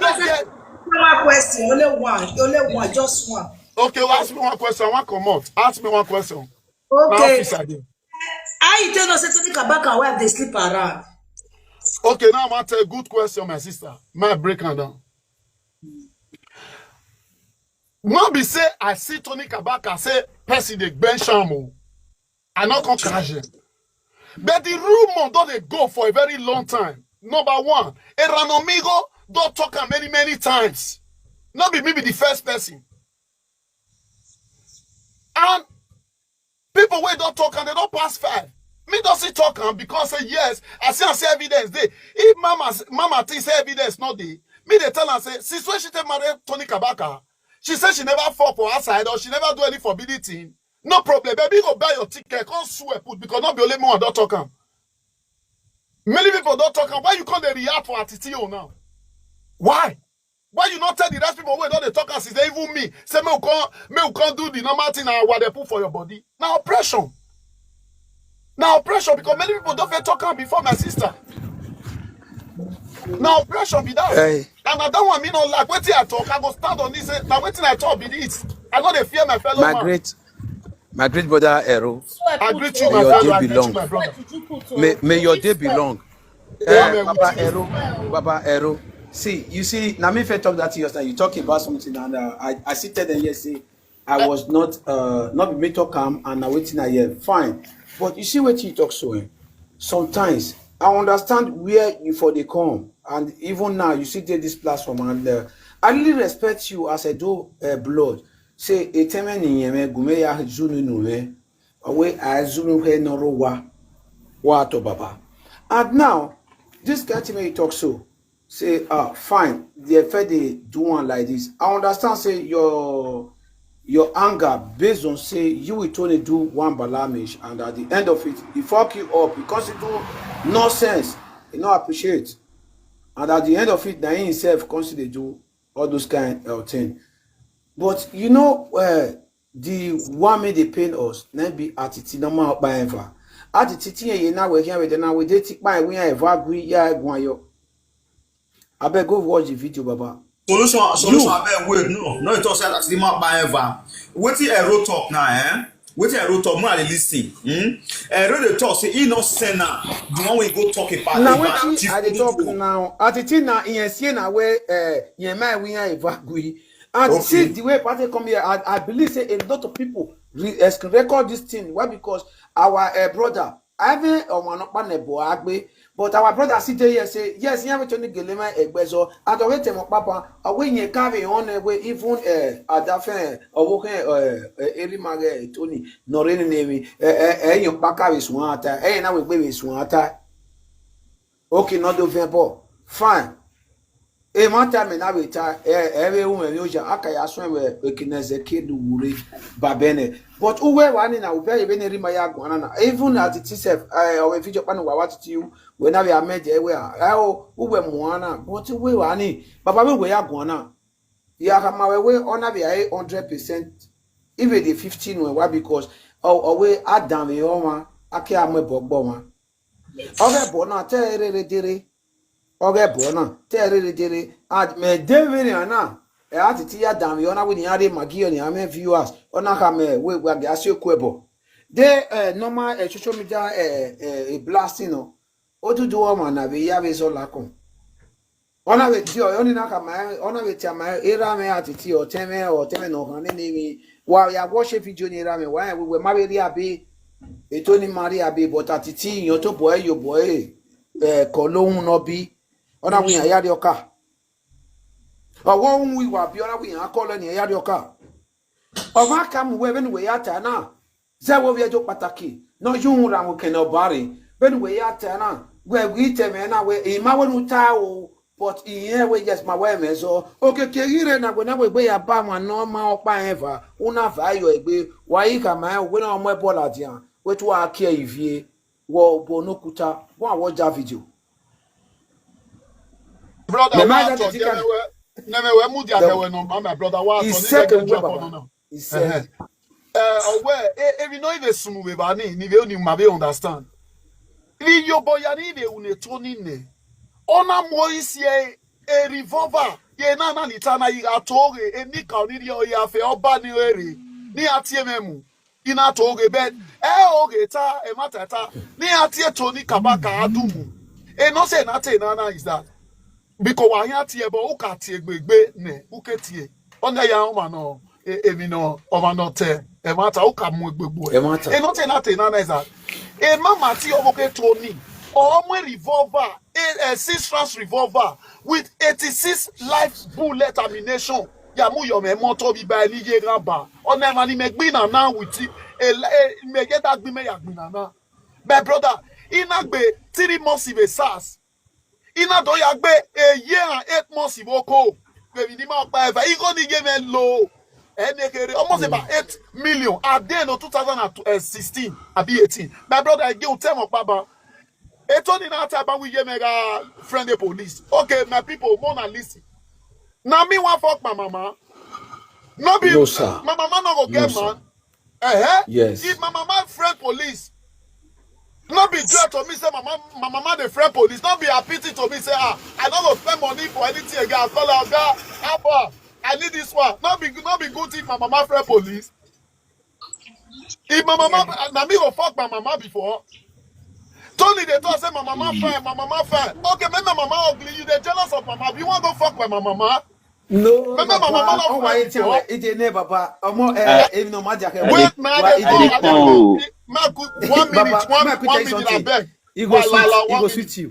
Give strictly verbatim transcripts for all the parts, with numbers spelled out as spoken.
One question, only one, only one, just one. Okay, well, ask me one question. I want come out. Ask me one question. My Okay. Office again. How you tell us say Tony Kabaka wife dey sleep around? Okay, now I want a good question, my sister. My break am down. No be say I see Tony Kabaka say person dey bench am o. I no come catch him. But the rumor don dey go for a very long time. Number one, Eranomigo don talk am many, many times. No be me be the first person. And people wey don talk am, they don pass five. Me don still talk am because say yes, I see am say evidence dey. If mama, mama think say evidence no dey, me dey tell am say since when she take marry Tony Kabaka, she say she never fuck for outside or she never do any forbidden thing. No problem, baby, go buy your ticket, come swear put because no be only me one don talk am. Many people don talk am. Why you come dey react for Atiti own now? Why? Why you not tell the rest people wey don dey talk am since they even me say make we come make we come do the normal thing and what they put for your body? Na oppression. Na oppression because many people don fit talk am before, my sister. Na oppression be that. Hey, And na that one me no like. Wetin I talk, I go stand on this. Say, na wetin I talk be this. I no dey fear my fellow my man. Great, my great brother Ero. I greet you, May my your fellow. day I be greet you, long. My brother. May, may your day be long. Yeah, Eh, man, Baba with you. Ero, Baba Ero. See, you see, now me first talk that yesterday. You talk about something, and uh, I, I see tell them yes, say I was not, uh, not be me talk am, and now waiting I hear. Fine. But you see what you talk so, eh? Sometimes I understand where you for dey come, and even now you see dey this platform, and uh, I really respect you as I do uh, blood. Say a temen in yeme gume ya zunu nume, awe a zunu he no ro wa wa to baba. And now this kind thing wey you talk so, say ah fine, the effect dey do one like this. I understand say your your anger based on say you will only do one balamish, and at the end of it, he fuck you up. He constantly do nonsense. He no appreciate, and at the end of it, na him himself constantly do all those kind of thing. But you know, uh, the one may dey pain us, na be Atiti normal by ever. Atiti ye ye na we here we dey na we dey tipa we ya ever agree ya egwan yo. Abeg go watch the video, Baba. Solution, solution. You, Abeg wait, no, no, it talk say that the man by ever. Wetin Ero talk now, eh? Wetin Ero talk, more I dey listen. Hmm? Ero dey talk say he no send am. The one wey go talk about na about wetin chief I dey talk Onuko. Now. Atiti na iye sie na we eh ye my we ya ever agree. And see Okay. The way party come here, I, I believe say a lot of people re, eh, record this thing. Why? Because our uh, brother, I haven't um, not pan nebo agbe, but our brother sit there here say yes, you have to get my egbezo. And always tell my papa, away you carry on away even uh, adafe or working uh, eri mage Tony no rain name eh eh eh you pack carry swata eh na we be swata. Okay, not the vempo. Fine. E ma ta me na we ta e e we u me yo ja aka ya so we we kineze ke du wure babene. But uwe wani na ube ebe ne rima ya gwana na. Even at it itself, eh, we video pan wa what you we na we amede we a. Eh, o uwe muana, but uwe wani. Baba we we ya gwana. Ya kama we we ona be a hundred percent. Even the fifteen we wa because o o we adam we o ma ake amwe bogbo wa. Oge bona te rere dere. Oge bona te rere dere. Ad me de we ni ana. E Atiti ya dam yo na we ni are magi yo ni ame viewers. Ona ka me we we age asio kwebo. De eh, normal eh, social media eh, eh, eh, blasting no. Odudu o ma na we ya we so la kon. Ona we ti o oni na ka ma ona we ti ama era me Atiti o teme o teme no kan ni ni mi. Wa ya wo se video ni era me wa we we ma we ri abi. E to ni ma ri abi but Atiti yan to boy yo boy. Eh, ko lohun no bi. Ona we yan ya ri oka. Owo ohun iwa bi ona we yan ko le ni ya ri oka. Ọba ka mu we benu we ya ta na. Ze wo we jo pataki. No yu ra mo ke no bare. Benu we ya ta na. We we te me na we e ma we nu ta o. But iye we yes ma we me so. Oke ke ire na we na we gbe ya ba ma no ma opa eva. Una va yo egbe. Wa yi ka ma we na mo bola dia. We tu a ke ivie. Wo bo no kuta. Wa wo ja video. Brother, The wa man that to the get chicken. we. Neme we mu dia The ke we no, my brother. Wa He to ni said get the drop way, on Baba. Now. He said, Eh, owe, eh, if you know if a sumu we bani, ni we only ma we understand. If you boy ani we une toni ne. Ona mo isi a, a revolver. Ye na na ni ta na yi ato oge, e ni ka oni ri oya fe oba ni ere. Ni ati ememu. Ina to oge bed. E oge ta, e mata ta. Ni ati eto ni kabaka adumu. E no se na te na na is that. Because wa ya tie bo uka tie gbegbe ne uke tie. Onye ya oma no e emi no oma no te. E mata uka mu gbegbo. E mata. E no te na te na na is that. E mama ti omo ke Tony. Omo revolver, a, a six rounds revolver with eighty-six live bullet ammunition. Ya mu yo me moto bi ba ni ye ran ba. Ona ma ni me gbin na na with it. E me get that gbin me ya gbin na na. My brother, ina gbe three months in a sars. Ina do ya gbe a year and eight months in oko. Baby, ni ma pa eva. Igo ni ye me low. Enekere, almost about eight million. At the end of two thousand and sixteen, I be eighteen. My brother, I give them up, Baba. Etoni na ata ba we ye mega friend the police. Okay, my people, more na listen. Now me one fuck my mama. No be No, sir. My mama no go get sir. Man. Eh eh. Yes. If my mama friend police, no be joy to me say my mama, my mama the friend police. No be a pity to me say ah, I no go spend money for anything again. I call her oga, Abba, I need this one. No be no be good if my mama friend police. If my mama na me go fuck my mama before. Tony dey talk say my mama fine, my mama fine. Okay, make my mama ugly. You dey jealous of mama. You wan go fuck my mama? No, Mama, mama, mama, oh, why mama, you tell mama. It ain't never, but um, uh, Ah. Even no magic. Wait, now I dey I dey talk. I come. dey- Mark, one Baba, minute, one, make we one tell you minute, I something. beg. It go sweet. Walala, It one go minute. sweet you.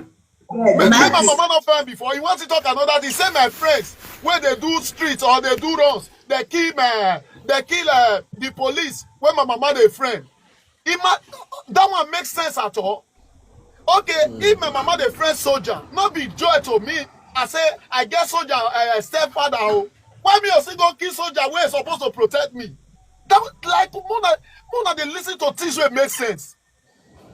Make my mama not fine before. You want to talk another thing? Say my friends, when they do street or they do runs, they kill uh, they kill uh, the police. When my mama they friend, it might, that one makes sense at all. Okay, if my mama they friend soldier, not be joy to me. I say I get soldier uh, stepfather. Oh. Why me also go kill soldier where is supposed to protect me? That was like Mona, Mona they listen to things wey make sense.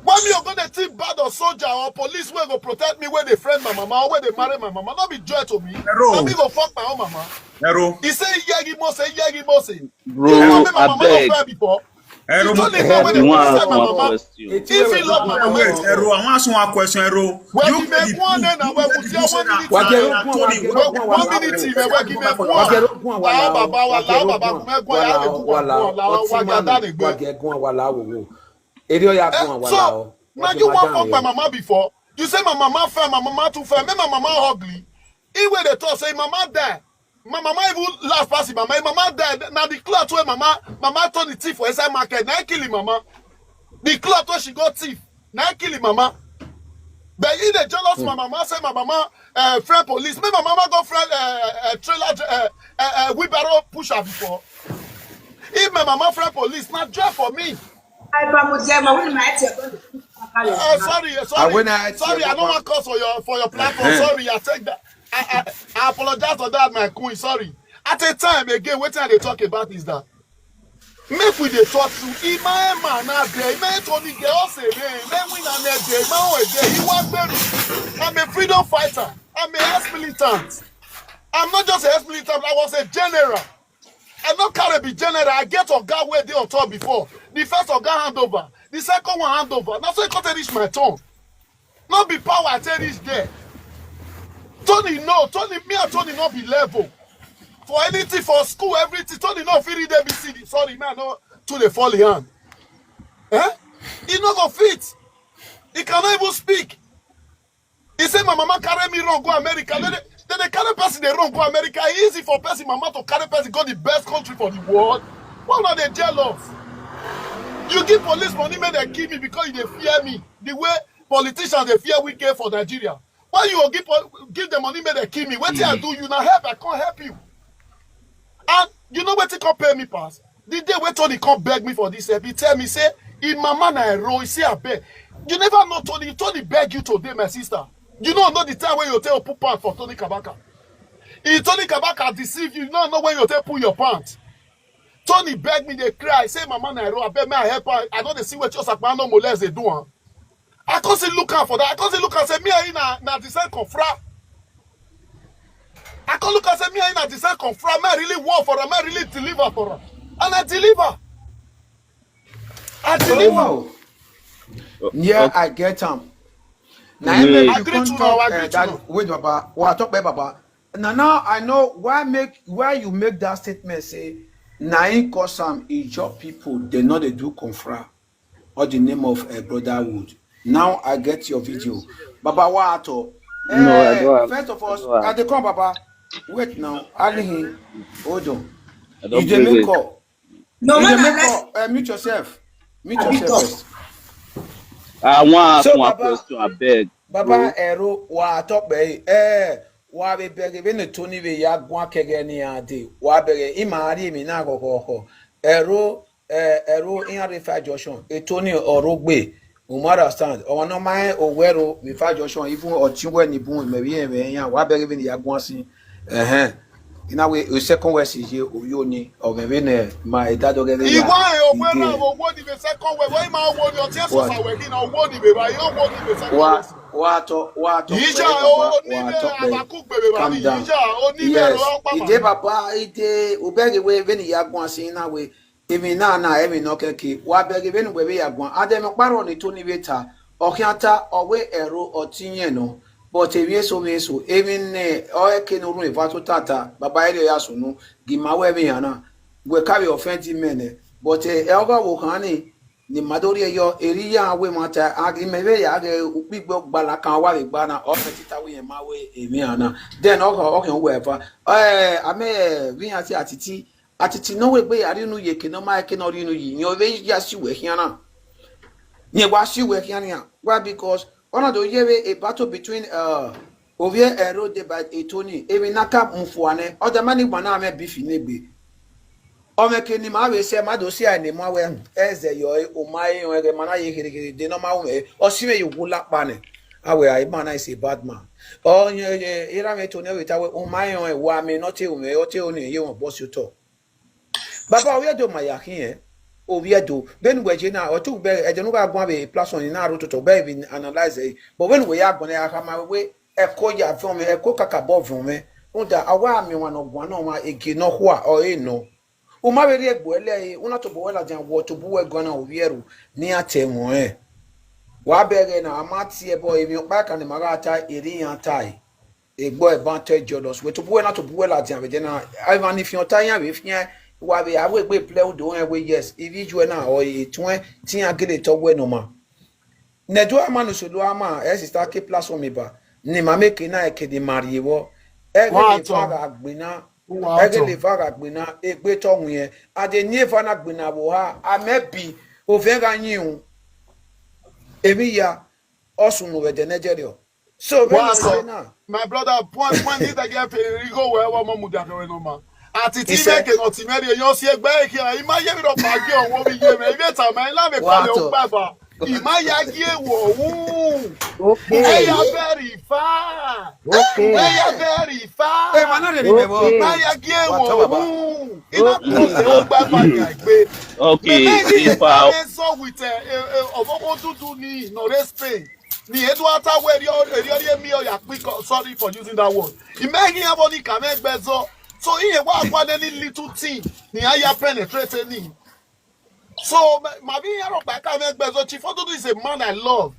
Why me go dey think bad of soldier or police wey go protect me when they friend my mama or when they marry my mama? Not be joy to me. Hero. Na me go fuck my own mama. Hero. He say yegi mo say yegi mo say. Bro, You know me, my mama abeg. Not friend before. Hero. It's only Hero. now when they You wan say ask my one mama. Question. If he love my mama, Well, You you make one then I will put your one minute. Wage One one, wage one, one minute, man. Where you make Wage one. one, wage one, La baba, wage la one, baba, wage me go ya one, go wage la one, wa ga da ne wage gbe. one, wage one, wage one. Eri oya Eh, gun wala so o. now you wan fuck my mama before. You say my mama fine, my mama too fine. Make my mama ugly. He wey dey talk say mama die. My mama even laugh pass him mama. Him mama die. Now the cloth wey mama mama turn the thief for inside market. Now kill him mama. The cloth wey she go thief. Now kill him mama. But he dey jealous my mama say my mama uh, friend police. Make my mama go friend uh, uh, trailer uh, uh, uh, wheelbarrow pusher before. If my mama friend police, na joy for me. Ai ba mo jẹ ma wani ma ẹ tiẹ gbọdọ. Uh, sorry, uh, sorry, I went out sorry. here, I don't Papa. want cause for your for your platform. Sorry, I take that. I, I, I apologize for that, my queen. Sorry. At a time again, what I dey talk about is that make we dey talk to Emma Emma na there. Emma Tony dey also there. Emma Winner na there. Emma Owe there. He was there. I'm a freedom fighter. I'm a ex-militant. I'm not just an ex-militant. I was a general. I no carry be general. I get oga wey dey on top before. The first oga hand over. The second one hand over. Na so e come take reach my turn. No be power I take reach there. Tony no. Tony, me and Tony no be level. For anything, for school, everything. Tony no fit read A B C D. Sorry, man, no too dey fall in hand. Eh? He no go fit. He cannot even speak. He say my mama carry me run go America. Then they, then they carry person they run go America. E easy for person mama to carry person go the best country for the world. Why not they jealous? You give police money, make they kill me because you dey fear me. The way politicians they fear we get for Nigeria. Why you go give pol- give the money, make they kill me? Wetin I do you now help? I can't help you. And you know wetin come pay me pass? The day wey Tony come beg me for this help, he tell me say, "In mama na ero," he say, "Abeg." You never know Tony. Tony beg you today, my sister. You no know the time wey you take put pant for Tony Kabaka. If Tony Kabaka deceive you, you no know when you take pull your pant. Tony beg me, dey cry, say, "Mama na ero, abeg, may I help her? I no dey see wetin Osakpa no molest dey do am." I come see look am for that. I come see look am say me and you na na the same confra. I come look am say me and you na the same confra. Me I really work for am. Me I really deliver for am, and I deliver. I deliver. Oh. Yeah, I get am. Now Wait. you Agree come to talk now, uh, agree to that now. Wait, Baba. Well, I talk about Baba. Now, now I know why make why you make that statement. Say, na him cause am, Ijaw people, they no dey do confra or the name of a brotherhood. Now I get your video. Baba Wato. No, I Eh, don't have. first of I all, don't have. I dey come, Baba. Wait now. Alihin. Hold on. I You don't dey play make with. call. No, You dey man, make let's call. Uh, mute yourself. Mute I be yourself talk. First. I want ask So, one Baba, question, I beg, Baba bro. Ero, wa talk be eh, wa be beg be ne Tony be ya gwa kege ni ade. Wa beg ima ari mi na go go go. Ero, eh, Ero in are fa Joshua. E Tony Orogbe. Umara stand. O no mai o wero mi fa Joshua, even o tinwe ni bun me bi e me ya. Wa beg be ni ya gwa sin. Eh eh. In a way, a second way si ye o yo ni o me be ne ma e da do gege Ìwọ ya. ẹ̀ òwe náà Ide. owó níbi second way. Wọ́n máa wo ni ọtí ẹ̀sùn What? ṣàwẹ̀ kí náà owó níbi báyìí. Owó níbi second Wa way. wa to wa to Ìjà pe baba wa onílé to pe. Àbákú gbèrè bá Calm ní. down. Ìjà onílé Yes. ọ̀rọ̀ pàpà. Ide baba ide ubegi we veni ya gwa sin na we. Imi na na emi no keke. Wa begi veni we ya gwa. Ade me paro ni Tony veta. Okiata owe Ero otinye no. But evi eso mi eso. Emi ne o eke no run eva to tata. Baba ile ya sunu. Gima we mi ana. We ka we offend men. But eh, e oga wo kan ni ni madori eyo eri ya we mata agi mebe ya ge ukpigbo gbala kan wa le gba na o fe tita we ma we emi ana. Then oga oga we fa. Eh, ame eh, vi ati atiti atiti no we gbe ya rinu ye ke no ma ke no rinu yi. Ni o ve ya si we hiana. Ni wa si we hiana. Why? Because ona do ye we a battle between uh Ovie Ero de by Etoni. Evi naka mfuane. Oda mani bana ame bifi negbe. Ome ke ni ma we se ma do si ai ni ma we eze yo e o ma e yo e mana ye kiri kiri de no ma we o si me yo gula pa ne. Awe ai mana is a bad man. O ye ye ira me to ne we ta we o ma e yo e wa me no te o me o te o ni ye won boss you to. Baba o ye do ma ya kin e. O ye do ben we je na o tu be e de no ga gwa be plus on na ro to to be we analyze e. But when we ya gwa na ya ka ma we e ko ya fun me e ko kaka bo fun me. Unda awa mi wa no gwa no ma ege no kwa o e no. Uma be ri egbo ele e una to bo wela jan wo to bu we gona o vieru ni ate won e. Wa bere na amati e bo emi opa kan ni mara ata eri yan tai. Egbo e ban te jolos we to bu we na to bu wela jan be de na. Even if yon tai yan be fi yan wa be awe gbe play udo en we yes. If you na o e tun e ti yan gele to we no ma. Nedu ama no solo ama e sister ke plus on me ba. Ni ma me ke na e ke de marie wo. E ke Wọ́n á le tọ́. Fa ga gbe na. Wọ́n á E ke tọ́. Le fa ga gbe na. E gbe to won yen. A de ni e fa na gbe na wo ha. A me bi. O fe ga yin o. Emi ya. Osun no we de Nigeria. So when Wọ́n á you say tọ́. Now. My brother, point point this again. Federico wherever mo mu jakere no ma. Àti tí Iṣẹ́. Mẹ́kẹ̀ náà ti mẹ́rin èèyàn sí ẹgbẹ́ èkì ẹ̀ ìmá yé mi lọ pàgé ọ̀wọ́ mi yé mi ilé ìtàn mẹ́rin láàmì Wà á kọ́lé tọ̀. ó pàbà. Ìmá ya gé èwọ̀ òun. Okay. Ẹ̀yà bẹ́ẹ̀rì fà. Okay. Ẹ̀yà bẹ́ẹ̀rì fà. Ẹ máa náà lè rí bẹ̀rẹ̀ wọ́n. Ìmá ya gé èwọ̀ Wà á tọ̀ bàbá. òun. Iná kò tẹ̀ ó gbá bàgà gbé. Okay, Mẹ́rin Ifa. Ẹ sọ with ọ̀fọ́fọ́ dúdú ní ìnọ̀rẹ́ Spain. Ni etu ata we eri eri eri emi oya pick up. Sorry for using that word. Imagine how many can make bezo. So he wa kwa any little thing. Ni aya penetrate ni. So ma be here of ka make bezo. Chief Odudu is a man I love.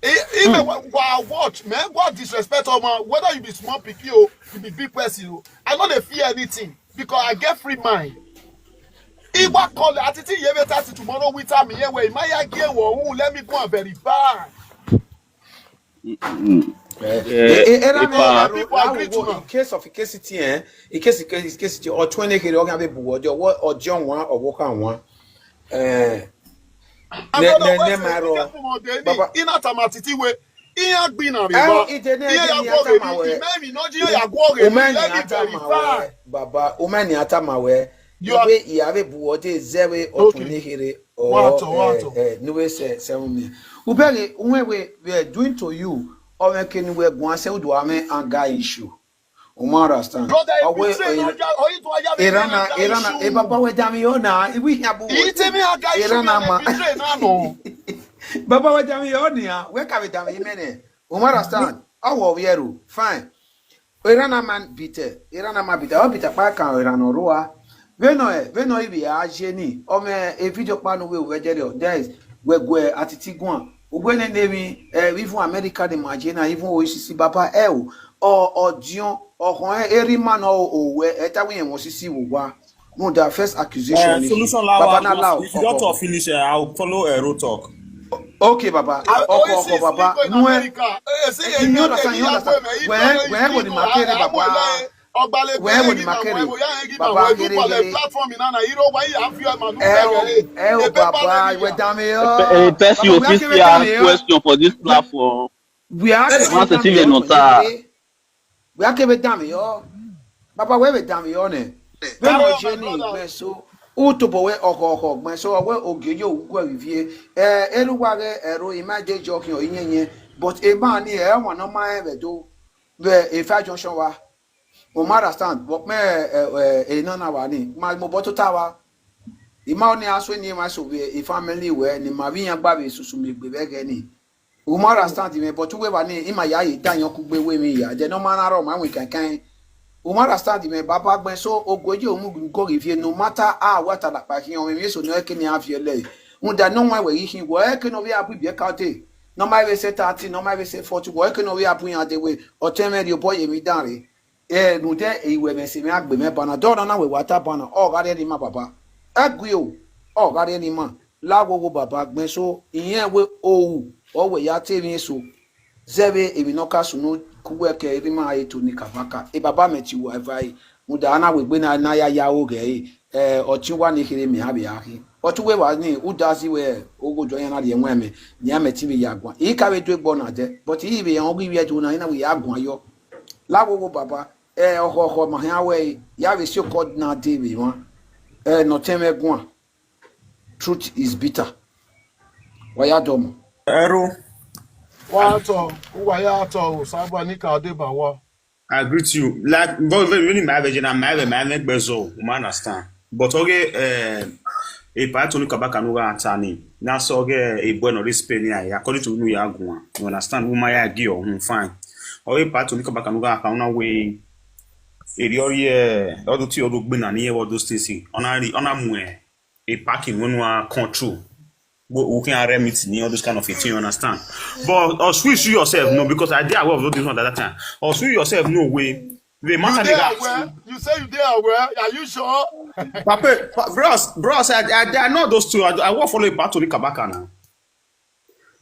He, he may wa wa watch, man. What disrespect of man. Whether you be small pikin o, you be big person o. I no dey fear anything because I get free mind. He wa call àti tí yẹ bẹ́ẹ̀ thirty tomorrow with me here where Imaya gé wọ̀ òun let me go and verify. Mm-mm. Eh, Eh, eh, era Ifa. no, People agree to wo, now. In case of, in case it, eh, in case, in case, in case it, or twenty kere oga be buwo ojo wo ojo won or wo kan won. Eh, I ne don't know ne what ne to maro. People dey Baba. Ina tama titi we. Iya gbin na Eh, riba. ite ne Iya je ya ni go atama be. we. Ime mi no je ya go be. Umeni Let me atama verify. We. Baba, umeni atama we. You are Iwe iya be buwo ojo zewe or Okay. twenty kere Wa or to, wa eh, to. Eh, nuwe se seven me. Ubere unwe we we are doing to you. O me ke ni we gwan se udo ame anger issue. Umara stand. Brother, if Awe you train eh, on that, or you to aya Erana, erana, e baba we dami yo na, iwi abu. Ite mi aga issue Erana me ma. Betray na no. Baba we dami yo ni a, we ka we dami imene. Umara stand. Awo vieru. Fine. Erana man bite. Erana man bite. O bite pa kan erana roa. Veno e, veno ibi a jeni. O me e video pa no we we jere o. There is we gwe atiti gwan. Ugwe ne nemi, eh, even America de majena, even O E C C baba e o. Or or Dion or Hon Eriman or Owe, eta we and Mosisi Wuwa. No, the first accusation. Uh, Is solution Baba lawa. na lao. If you don't talk finish, uh, I'll follow a road talk. Okay, Baba. Oko oko Baba. No, eh, Ẹ̀sìn you understand, you understand. Where where would the makere Baba? Where would the makere? Baba here here. Platform in Anna Hero, why you have your man? Eh, oh, eh, oh, Baba, we damn it. A person will still ask question for this platform. We are Once a civil notar. We are keeping damn it. Baba, where we damn it on it? Very much any man so. Utobo we oko oko man so we oge yo ugwe review. Eh, elu ware ero imagine joking or inyenye. But a man here, eh, one of my ever do. Where if I junction wa. O ma understand, but me eh eh eh no na wa ni. Ma mo boto tawa. Ima oni aso ni ma so we e family we ni ma vi yan gba be susu mi gbe be ge ni. O ma understand me, but we wa ni ima ya yi da yan ku gbe we mi ya. Je no ma na ro ma we kan kan. O ma understand me, baba gbe so ogoje o mu go review no matter how what ala pa ki on mi so no e ke ni a fi ele. Unda no wa we yi wo e ke no we abu bi e ka te. No ma we say thirty, no ma we say forty, wo e ke no we abu yan de we. O te me ri o boy mi dan re. Eh, no de e we me se me agbe me bana. Do na na we wata bana. O ga re ni ma baba. Agui o. O ga re ni ma. La wo wo baba gbe so. Iyen we o. O we ya te mi so. Zebe e mi no ka su no ku we ke ri ma e to ni kabaka. E baba me ti wa vai. Mo da na we gbe na na ya ya o ge e. Eh, o ti wa ni kere mi abi ahi. O tu we wa ni u da si we o go jo yan na ri enwe me. Ni ame ti mi ya gwan. I ka we do egbo na de. But i be yan o gi we do na ina we ya gwan yo. La wo wo baba. Eh, oho oho ma ha we. Ya we so called na de we wa. Eh, no teme gwan. Truth is bitter. Wa ya domo. Ero. Wa to, wa ya to, sabo ni ka de ba wa. I greet you. Like, but when when my version, my my my bezo, you understand. But okay, uh, a part to look back and over Tani. Now so okay, a bueno respect here. According to me, you are going. You understand? Who my idea? Hmm, fine. Or a part to look back and over Kauna way. Eri ori eh, all the tea, all the gbin and all those things. On a on a mue, a parking when we are control. Go we can arrest meeting, all those kind of thing. You understand? But or switch you yourself, no, because I did aware of all this one at that time. Or switch yourself, no way. The You matter they there got. aware? You say you there aware? Are you sure? Papa, pa- bros, bros, I, I, I know those two. I, I won't follow a part to the Kabaka now.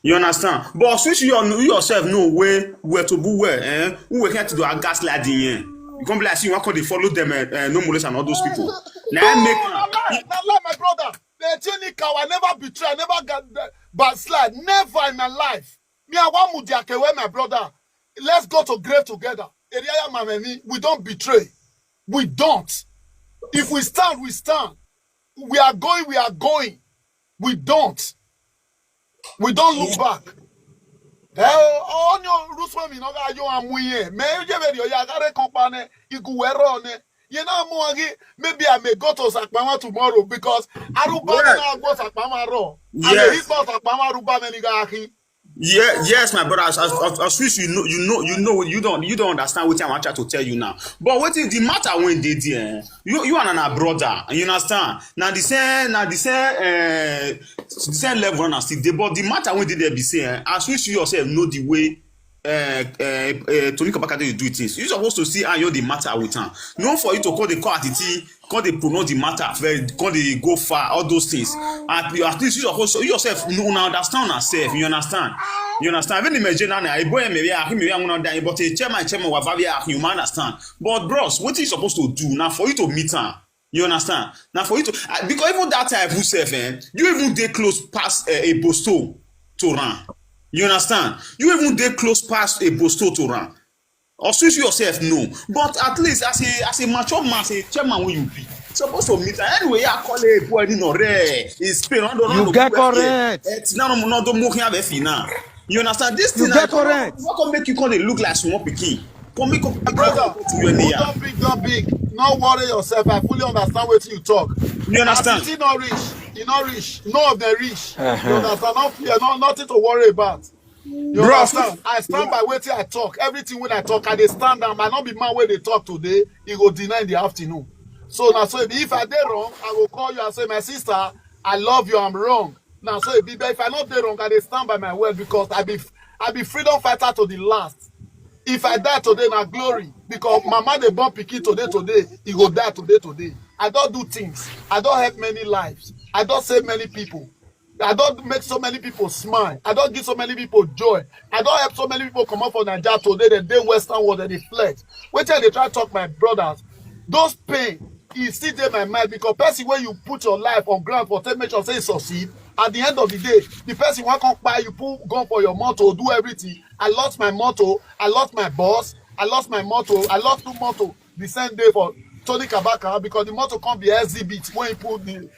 You understand? But since you, you yourself know where where to be where, eh? Who we can't do a gaslighting here? You can't be like see you want to follow them, eh, eh, no molest and all those people. Now I No, make na lie, na lie, my brother. The Tini cow, I never betray, I never got backslide, never in my life. Me, I want Mudiakewe, my brother. Let's go to grave together. Eriaya Mameni, we don't betray. We don't. If we stand, we stand. We are going, we are going. We don't. We don't look back. Eh, o- onye ruswa mi no ga yo amuye. Me je be yo ya gare company igu wero ne. You know mo agi maybe I may go to Sakpama tomorrow because Aruba Yeah. na go Sakpama ro. I may Yes. hit go Sakpama Aruba me ni ga akin. Yeah, yes, my brother. As, as, as, as which you know, you know, you know, you don't, you don't understand what I'm trying to tell you now. But what is the matter when they there? You, you and another brother, you understand? Now the same, now the same, uh, the same level and still dey. But the matter when they there be say, eh, as which you yourself know the way, uh, uh, uh, Tony Kabaka dey do things. You supposed to see how you the matter with him. No for you to call the call at the tea, call the pronounce the matter, very, call the go far, all those things. At, you at least you supposed to, you yourself know, now understand yourself. You understand? You understand? Even imagine now, I boy maybe I him maybe I'm gonna die, but a chairman, chairman, whatever you understand. But bros, what is supposed to do now for you to meet her? You understand? Now for you to uh, because even that time who self, eh, you even dey close past uh, a bosto to run. You understand? You even dey close past a bosto to run. Or switch yourself, no. But at least as a as a mature man, as a chairman when you be, supposed to meet her. Anyway, I call a boy in no rare. It's pain. I don't You know get where- correct. It's now no no don't move here, Effie, now. You understand? This You thing get I come- correct. What come make you come dey look like small pikin? Come make come My brother, to you anyhow. Don't big, don't big. No worry yourself. I fully understand what you talk. You understand? As you see, not rich. You not rich. No of the rich. You Uh-huh. understand? Not fear, no, nothing to worry about. You Bro, understand? I stand by what I talk. Everything when I talk, I dey stand am. I not be man where they talk today. He go deny in the afternoon. So now, so if, if I dey wrong, I will call you and say, my sister, I love you. I'm wrong. Now, so if, if I not dey wrong, I dey stand by my word because I be I be freedom fighter to the last. If I die today, na glory, because mama dey born pikin today, today, e go die today, today. I don do things. I don help many lives. I don save many people. I don make so many people smile. I don give so many people joy. I don help so many people comot for Naija today. Dem dey Western world, dem dey flex. Wetin I dey try talk, my brothers? Those pain, e still dey my mind, because person wey you put your life on ground for take make sure say e succeed, at the end of the day, the person wan come kpai you, put gun for your motor, do everything. I lost my motor, I lost my boss, I lost my motor, I lost two motor the same day for Tony Kabaka, because the motor come be exhibit wey he put the.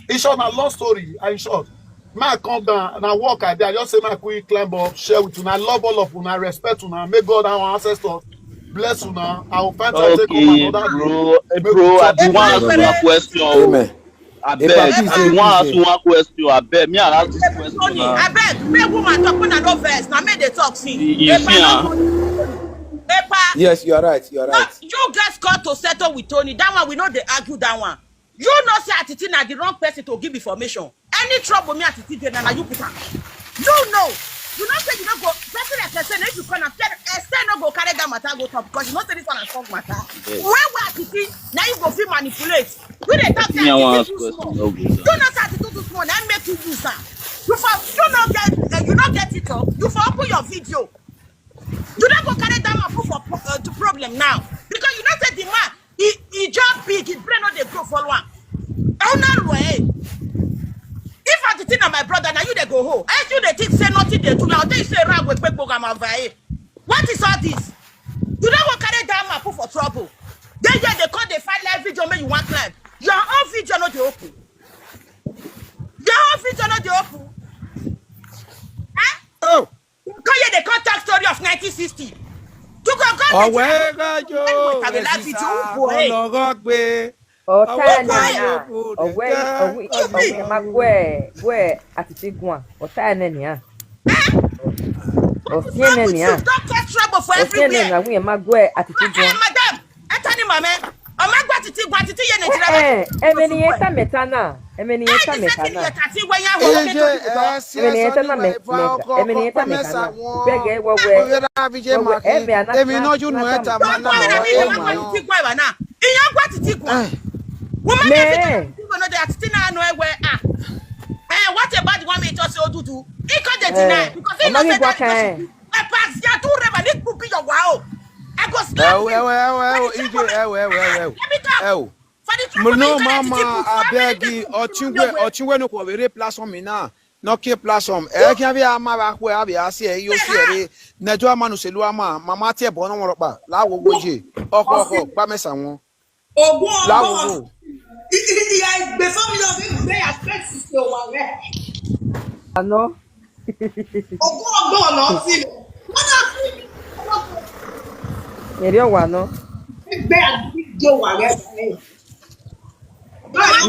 In short, na long story. In short, make I come down, na work I dey. I just say make I quick climb up, share with una. I love all of una, I respect una. May God, our ancestors, bless una. I will find time take come Okay, another day. bro. Eh, Make we bro, I talk be more wan now. ask una question. Amen. I Epa, beg, please, I be please, wan ask please. you one question. I beg. Me, I ask this question Tony, now. I beg, make woman talk when I don't vex. Now make they talk, see. You, you see, huh? Epa, Yes, you are right. You are right. Not you guys called to settle with Tony. That one, we know they argue that one. You know, say Atiti na the wrong person to give information. Any trouble me Atiti dey na, na you put am. You know. You know say you no go. Person like person, if you come and say, eh, say no go carry that matter go top, because you know say this one na strong matter. Yes. Where where Atiti, now you go feel manipulate. You dey talk say Me, I wan Atiti ask too question. small. No go You down. know say Atiti too small. Now make you use am. You for you no get uh, you no get it up. You for open your video. You don't go carry that man put for pro- uh, to problem now, because you know say the man, he he just big, his brain no dey grow, follow am. Oh no, no, eh. If Atiti na my brother, now you dey go home. As you dey think say nothing dey do me, I'll tell you say rag with quick program of eh. What is all this? You don't go carry that man put for trouble. Then yeah, they call the fight live video make you wan climb. Your own video no dey open. Your own video no dey open. Eh? Oh, Come here, they come talk story of nineteen sixty. You go go ọwẹ́ rájò Anyway, tàbí láti ẹ̀sìsà tún bò ẹ́. ọlọ́rọ̀ gbé Ọ̀tá ọwọ́ ẹ̀ nìyà káyọ̀ kò ọ̀wẹ́ dẹ̀jẹ́ ọ̀wẹ́ ọ̀wẹ́ ẹ̀ máa gbọ́ ẹ̀ gbọ́ ẹ̀ àtìtì gùn à ọ̀tá ẹ̀ nìyà ọ̀sìn ẹ̀ nìyà You don't get trouble for ọ̀sìn ẹ̀ everywhere. nìyà wọ́n ẹ̀ máa gbọ́ ẹ̀ àtìtì gùn Eh, à. madam, enter ni mama. Ọmọ àgbà títí gba títí yé Nàìjíríà. Ẹ̀ ẹ̀ ẹ̀mẹ̀ nìyẹn tá mẹ́ta náà ẹ̀mẹ̀ nìyẹn tá Ẹ mẹ́ta ti náà yẹ tàtí wẹ́yà wọ́n. Ije ẹ ṣe ẹ̀mẹ̀ nìyẹn tá sọdún mẹ́ta ẹ̀fọ́ ọkọ̀ ẹ̀mẹ̀ nìyẹn tá ọpẹ́ mẹ́ta mẹ́sà náà wọn gbẹ́gẹ́ wọ́wẹ́ ọpẹ́ rábíjẹ́ wọ́wẹ́ màkì ẹ̀mẹ̀ àná èmi náà jù nù ẹ̀ tà máa Don't náà go ọ̀ around ẹ̀ here mọ̀ when náà. títí gba ìwà náà. Ìyẹn gba títí gba. Ẹ̀, Wọ́n máa ń fi mẹ́ẹ̀ títí gba náà àti tí náà nù ẹ̀wẹ̀ à. Ẹ, what about the one wey just say Odudu? He come dey deny because he ọmọ no mi say gba that kan ẹ̀ person. Ẹ pass ya too reba ní kúkú yọ wá o. I go ẹ slap o ẹ you. o ẹ o ẹ o Ije ẹ o ẹ o ẹ o ẹ o Let me talk. ẹ o. For the Mo trouble no you carry mama títí gba. How many abeg people ọtí you wẹ know? ọtí wẹ no kò wẹrẹ platform mi náà nọkẹ platform ẹ kí n bí a máa bá kú ẹ àbí a sí ẹ yóò sí ẹ rẹ nẹjọ a máa nù sẹlú a máa màmá tiẹ bọ náà wọn rọpa láwo wọjẹ ọkọ ọkọ gbá mẹsà wọn Ògùn láwo ọgbọ́n wò. Ìyá ìgbé fámìlì ọ̀gbìn gbé àfẹ́sì sí òwò rẹ̀. àná Ògùn ọgbọ́n ọ̀nà sí rẹ̀. Wọ́n náà fi èrè ọ̀wà náà gbé àdúgbò wà rẹ̀.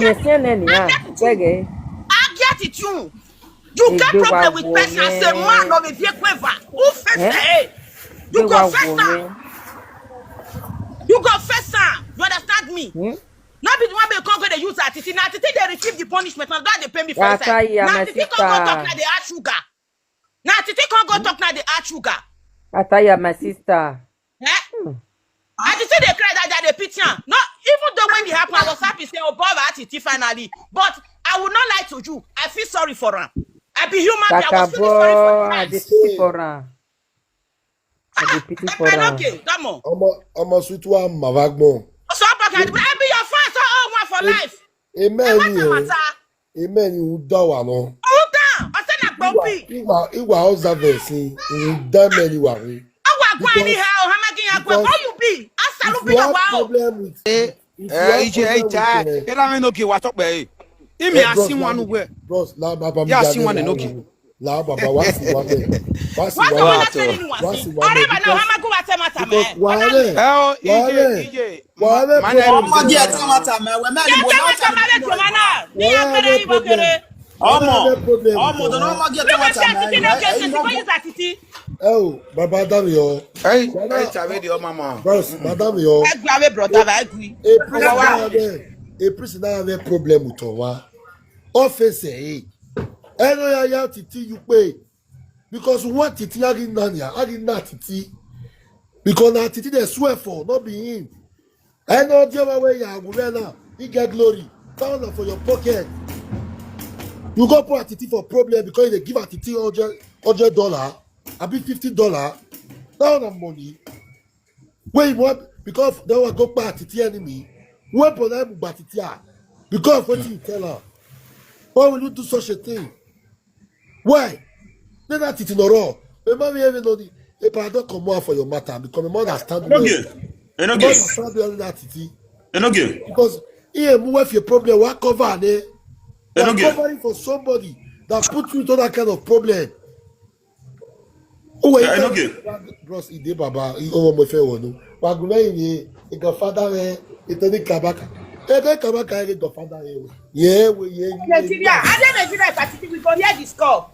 ìyẹn sí ẹ̀ nìyà gbẹ́gẹ́ Agiatitun. You get Egbe wa problem with wo person as a me. Man of a vehicle. Who face Eh? that? You Egbe go wa face wo am. me. You go face am. You understand me? Hmm? Not be the one wey come go dey use Atiti. Na Atiti dey receive the punishment. Na that dey pay me for inside. Ataya, Na my Atiti come go talk sister. na dey add sugar. Na Atiti come go talk na dey add sugar. Ataya, my sister. Eh? Atiti dey cry that day, dey pity am. No, even though when it happen, I was happy say, oh, Bob Atiti finally. But I will not lie to you. I feel sorry for am. I be human being. I was feeling sorry for Kakabo, the I man. dey pity for am. I dey pity for Epa am. Okay, come on. Ọmọ ọmọ sweet one màmá gbọ́n. So, Bob, I be your fan, so oh, one for life. Amen What a o. matter? Amen o dá wà lọ. Hold on. I said na Ìwà Bobi. ìwà ìwà observance ni ìdá mẹ́rin wà rí. I walk go Because- anyhow. How am I going to because How you be? I If salute you your have wow. problem with ẹ if you have ẹ Ije ẹ problem ta with ẹ ẹ láwọn ẹni òkè wà tọpẹ ẹ ìmì Eh, bros, àsìn wọn nù wẹ bros la bàbá mi yà jalè àsìn wọn nínú làwọn òkè. Wò. Làwọn bàbá wá sí wa bẹ́ẹ̀. Wá sí What wa the bẹ́ẹ̀. one telling you? Wá sí wa Arriba bẹ́ẹ̀. now. Because How am I going to tell matter, because man? wàhálẹ̀ ẹ o Ije Wàhálẹ̀. Ije Wàhálẹ̀ mana problem. Ọmọdé ẹ tí wọn tà mí ẹwẹ mẹ́rin Yeah, mo tell náà matter, tà mí matter, nínú Joanna. Me, I Wàhálẹ̀ pray you go problem. kere. ọmọ Wàhálẹ̀ problem. ọmọ ọdọ náà ọmọdé ẹ tí Look wọn at tà mí that. ẹwẹ ẹyin Look ọmọ at that. Ẹ o bàbá dá mi yọ. ẹ ẹ tàbí di ọmọ mọ. Bros, bàbá mi yọ. Ẹ gbàwé brother, I agree. A priest náà bẹ a priest náà bẹ problem tọ̀ wá. Ọ́fíìsì ẹ̀ ẹ̀ ló yá yá títí yú pé because wọ́n títí á rí náà nìyà á rí náà títí. Because na Titi dey swear for, not be him. I know the other way you are now. He get glory. Found am for your pocket. You go put Titi for problem because they give Titi hundred hundred dollar, abi fifty dollar. That one na money. Wey you want because they want go buy Titi enemy. Wey for them buy Titi ah. Because of what you tell her. Why will you do such a thing? Why? Then that Titi no wrong. Remember me even know the if I don't come out for your matter because my mother stand well. Enoge, My Enoge, mother stand well in that Titi. Enoge, Because he move with your problem, what cover there? They are Enoge. Covering for somebody that put you into that kind of problem. Oh, wait, Eh, Enoge. Bros, he dey baba, he oh my fair one. But go in the godfather, eh, he tell the kabaka. Eh, the kabaka, eh, godfather, eh. Yeah, we, yeah, yeah, Nigeria, I dey Nigeria, if I think we go hear the score.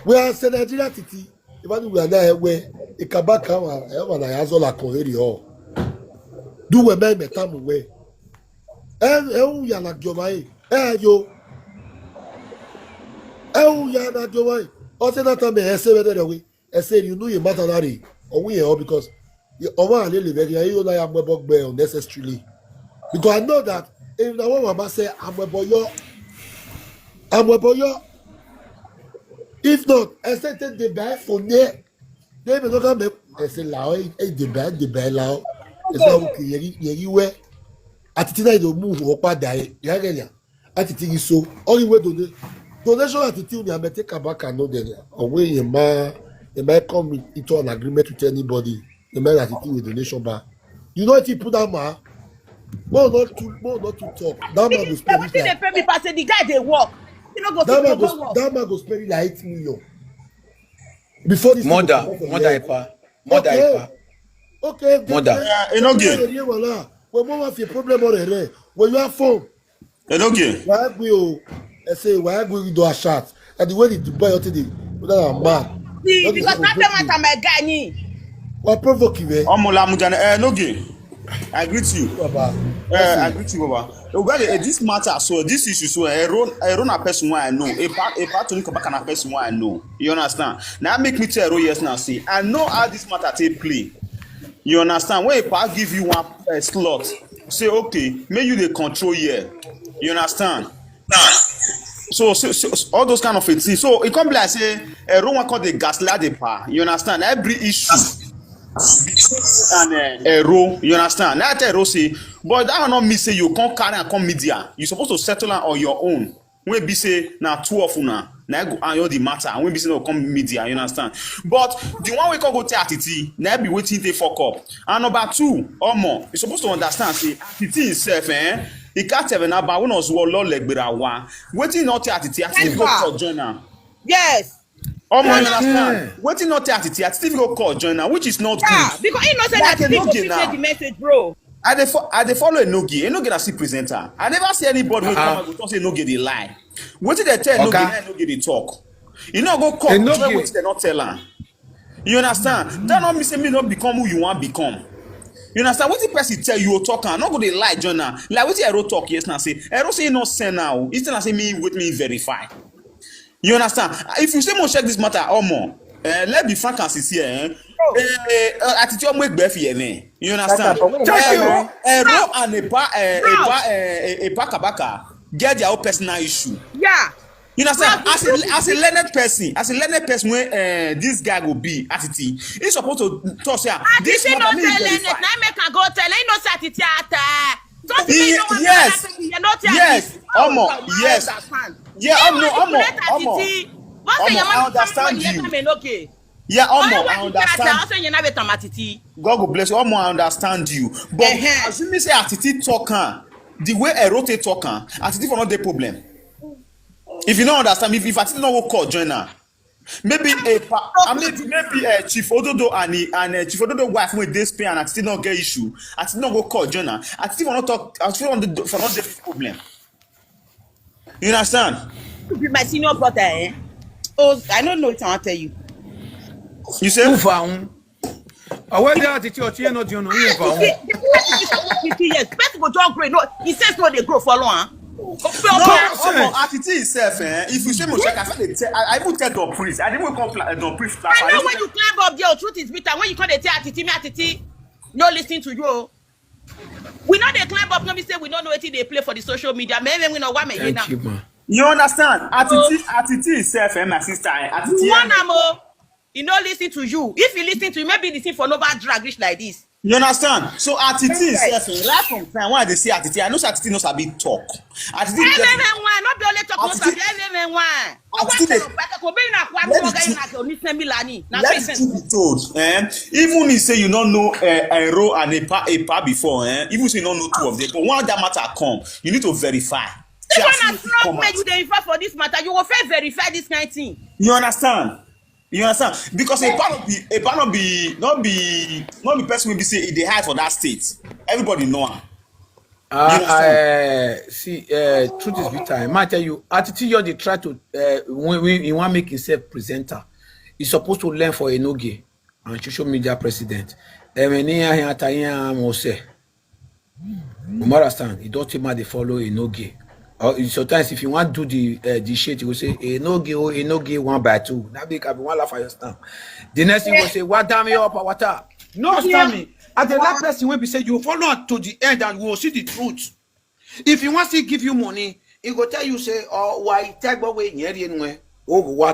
We are Senator Titi. Even we are there, where a kabaka, eh, when I ask all I can hear you all. Do we make me time away? Eh, eh, who ya na Jomai? Eh, yo. Eh, who ya na Jomai? Ose na time, eh, say whether we, eh, say you know your matter that day. Or we are because you over a little bit, you know, I am a bug bear unnecessarily. Because I know that if the one must say, I'm a boy, I'm a boy. If not, I said, take the bag for there. They may not come back. I say, lao, eh, eh, the bag, the bag, lao. It's not okay. Yeri, yeri, where? Ati Titi na do move up that day. Yaganya. Ati Titi so. Only way donate. Donation Ati Titi, we are take a back and no then. Or when you man, you might come into an agreement with anybody. The man Ati Titi with donation bar. You know if you put that man, more not to, more not to talk. That man will The spend one thing they it. Pay me pass say the guy dey work. You no go That fit man go go, work. that man go spend it like eight million. Before this thing Mother, go comot for mother here. Ipa, mother Okay. Ipa. Okay, if they Mother. pay- Eh, Enoge. They pay, well, ah, when mama have a problem or a when you have phone, Enoge. why we oh, I say why we do a shot. And the way the boy today, whether I'm mad. See, That is because so that good. Matter my guy ni. What provoke him, eh? Omo Lamujana, eh, Enoge. I greet you. Baba. Eh, I greet you, Baba. Oh, well, eh, this matter, so this issue, so eh, Ero, Ero na person wey I know. A part, a part to Kabaka na person wey I know. You understand? Now make me tell Ero yes now. See, I know how this matter take play. You understand? When a part give you one uh, slot, say okay, make you dey control here. You understand? So, so, so, so all those kind of a thing. So it come be like say Ero wan call the gaslight the pa. You understand? Every issue between you and uh, Ero, you understand? Now I tell Ero say, but that one not mean say you come carry and come media. You supposed to settle am on your own. When be say na two of una, na go iron the matter. When be say no come media, you understand? But the one we can go tell Ati Titi, na be waiting they fuck up. And number two, Omo, you supposed to understand say Ati Titi himself, eh? He can't tell na ba when was wall like berawa. Waiting not tell Ati Titi, Ati Titi go Yes, sir. Call join am. Yes. Omo, you Yes, understand? sir. Waiting not tell Ati Titi, Ati Titi go call join am, which is not Yeah, good. because he know say Like that people Enoge fit now. Take the message, bro. I dey fo- I dey follow Enoge. Enoge na still presenter. I never see anybody wey come Uh-uh. and go talk say Enoge dey lie. Wetin dem tell Enoge, Oga. Na Enoge dey talk. You no go call Enoge. Join wetin dem no tell am. You understand? That no mean say me no become who you wan become. You understand? Wetin person tell you, talk am. No go dey lie, join am. Like wetin Ero talk yes now say Ero say he no send now. He tell am say me wait me verify. You understand? If you say mo check this matter, Omo, eh, let's be frank and sincere. Eh? Eh, eh, Ati Titi Omo Egbe fi ene. You understand? That's a- Ero, Ero and Epa, eh, Epa, eh, Epa Kabaka get their own personal issue. Yeah. You understand? Well, As a as a learned person, as a learned person, when uh, this guy go be Ati Titi, he's supposed to talk say ah, Ati this Titi matter no me tell Enoge. verify. Na make I go tell. He no say Ati Titi ata. Don't He- you know what yes. Enoge? You no tell Yes, Ati Titi. Omo, Oh, yes. I understand. Yeah, He Omo, no Omo, let Ati Omo. Titi. But say Omo, you I want understand somebody you. You come Enoge. Yeah, Omo, Oh, I what you tell? understand. Also, you never tell Ati Titi. God go bless you. Omo, I understand you. But Uh-huh. As you say Ati Titi talk am, the way Erote talk am, Ati Titi for not the problem. If you don't understand, if, if Ati Titi no go call join am, maybe a pa, I mean, maybe uh, Chief Ododo and he, and uh, Chief Ododo wife wey dey Spain and Ati Titi no get issue, Ati Titi no go call join am, Ati Titi for not talk, Ati Titi for not the problem. You understand? You be my senior brother, eh? Oh, I don't know what I want to tell you. You say? Ufa un. Awe de Ati Titi ochi eno di ono yin fa You see, un. the people wey dey talk fifty years, person go just grow. No, he says no, they grow follow am. No, Nonsense. Omo, Ati Titi himself, eh? If you say mo check, I fit dey tell. I, I even tell Don Priest. I didn't even come pla- Don Priest. I know when you climb up there, truth is bitter. When you come dey tell Ati Titi, me Ati Titi. No listen to you o. We no dey climb up, no be say we no know wetin dey play for the social media. May we no wa me here now. Thank you, ma. You understand? Attitude, attitude itself, eh, my sister. Eh, attitude. You want am o. He no listen to you. If he listen to you, maybe the thing for no bad drag reach like this. You understand? So attitude itself, eh, right from time when they say attitude, I know say attitude no sabi talk. Attitude get Everyone, no be only talk, no Attitude- sabi everyone. Attitude dey- Ko be na kwa Let mo the ga truth- na ko ni semi lani. Na Let the patient. truth be told, eh? Even if say you don't know uh, Ero and Epa, Epa before, eh? Even say you don't know two of them, but when that matter come, you need to verify. See, Even as as you strong come men out. You dey refer for this matter, you go first verify this kind thing. You understand? You understand? Because Epa no be, Epa no be, not be, not be person will be say e dey hide for that state. Everybody know am. Uh, You understand? uh, see, uh, truth is bitter. I might tell you, attitude you dey try to uh, when, when he want make himself presenter, he's supposed to learn for Enoge and social media president. And when he and Atayan Mose, Umara stand, he don't take my dey follow Enoge. Or sometimes if you want do the uh, the shit, you go say Enoge, oh Enoge, one by two. That big have one laugh at your stand. The next thing you go say, "What damn you up, water?" No, stand me. As the last person when we say you follow am to the end and we will see the truth. If you want to give you money, he go tell you say, "Oh, why take away?" Oh, what?